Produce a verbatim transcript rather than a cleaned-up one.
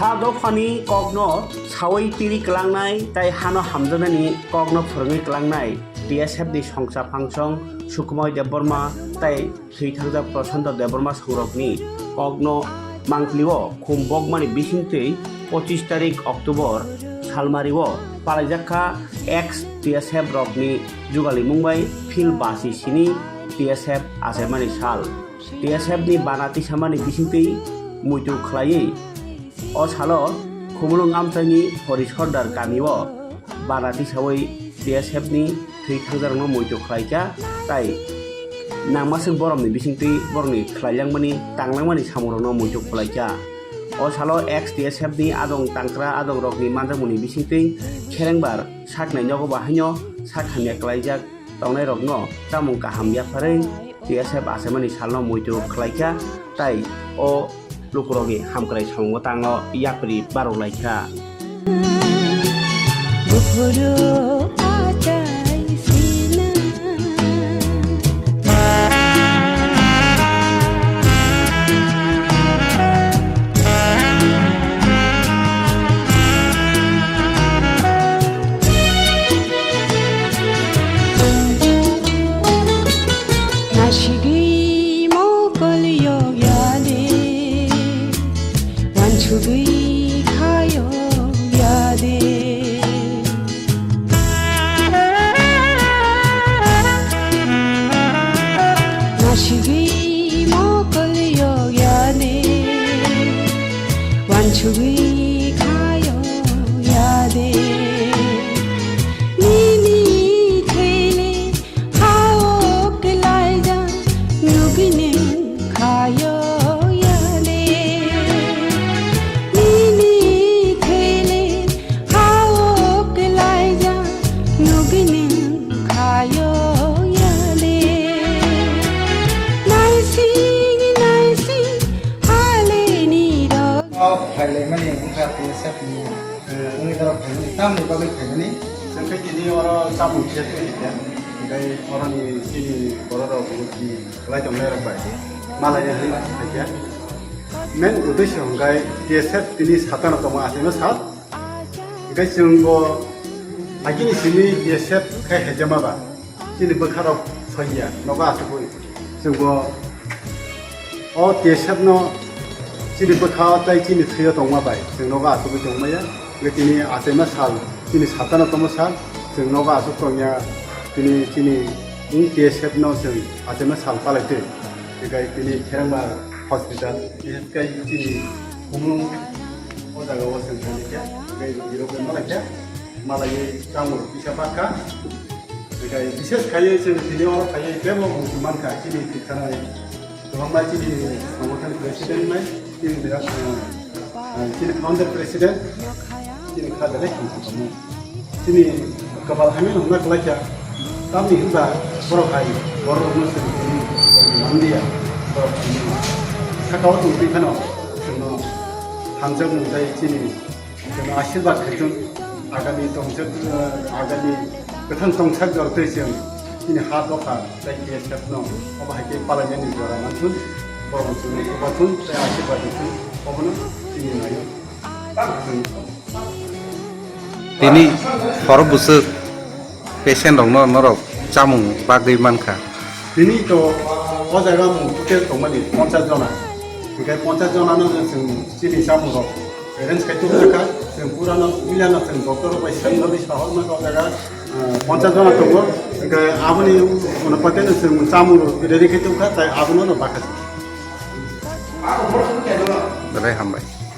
Ha dophani kokno sawi tiri kwlangnai tei hano hamjaknani kokno phwrwngwi kwlangnai T S F ni songcha phangsong Sukumoi Debbarma tei thwi thangjak Prasanta Debbarma songrokni kokno mangpilio khum bokmani bisingtwi pochis tarik October salmario palaijak kha ex T S F rokni jugalimung bai phil basi sini T S F achaimani sal. T S F ni bana tisamani bisingtwi muitu khlaiwi o salo Khumulwng amchaini Hori Sordar kamio bana tisawi T S F ni thwi thangjakrokno muitu khlaikha, tai nangmaswk boromni bisingtwi borokni khlailangmani tanglangmani samungrokno muitu khlaikha. O salo ex T S F ni adong tangkra adongrokni manjakmani bisingtwi kherengbar saknai nogo bahaino sak hamya klaijak tongnairokno chamung kaham yapharwi T S F achaimani salno muitu khlaikha, tai o lukurokni hamkrai samungo tangno yapri barok laikha. Buphuru achai sina. Nasigwi mokol yok ya de, wansugwi kha yok ya de. Nasigwi mokol yok ya de, wansugwi kha yok ya de. Nini thele hao kelaijak nugwi neng khayo yale. Nini thele hao kelaijak nugwi neng khayo yale. Naising naising haleni rok. Phailai mani wngkha T S F ni, eh, wngwi norok phaimani, tamni bagwi phaimani? Chwng khe tini oro chamung khe twi khe, tei oroni chini borok rok bo tini kwlai tongnai rok bai malai ya hinwi khe. Main uddesho hwnkhe T S F tini satano tongo achaima sal. Hwnkhe chwng bo agini simi T S F khai haijama ba. Chini bwkha rok soi ya, nogo asugwi. Chwng bo o T S F no chini bwkha o tei chini thwi o tongma bai chwng nogo asugwi tongma ya. Hwnkhe tini achaima sal, chini satano tongma sal, chwng nogo asuk tong ya. Tini chini wng T S F no chwng achaima sal palai twi. Hwnkhe tini Kherangma hospital, bises khe chini Khumulwng o jaga o chwng thangwi khe, hwnkhe rok bai malai khe, malaiwi chamung kisa bakha. Hwnkhe bises khaiwi chwng tini oro phaiwi teibo muchung mankha, chini tikhanai kwbangma chini songothon president nai, chini, ah, ah, chini founder president, chini kha belai hamkha tongmung. Chini kwpal hamya no hwnna kwlai kha, tamni hwnba borok hai borok rokno chwng tini manliya, borok tini sakao tongtwi phano chwngno hamjakmung tei chini Chwng asirwad khaithung, agami tongsak, agami kwthang tongsak jortwi chwng chini ha dopha tei T S F no obo hai khe palainani jora manthun, borok chwngno chubathun tei asirwad rwthun, obono chini naio. Tini horo bwswk patient rokno norok chamung bagwi mankha. Tini to o jaga mung total tongmani ponchas jona. Hingke ponchas jona no chwng chini chamung rok arrange khai tubukha. Chwng pura no puila no chwng doctor rok bai sai no sahor ma o jaga, ah, ponchas jona tongo. Hingke aboni uno pate no chwng chamung rok ready khai tubukha, tai abono no bakha. Belai hambai.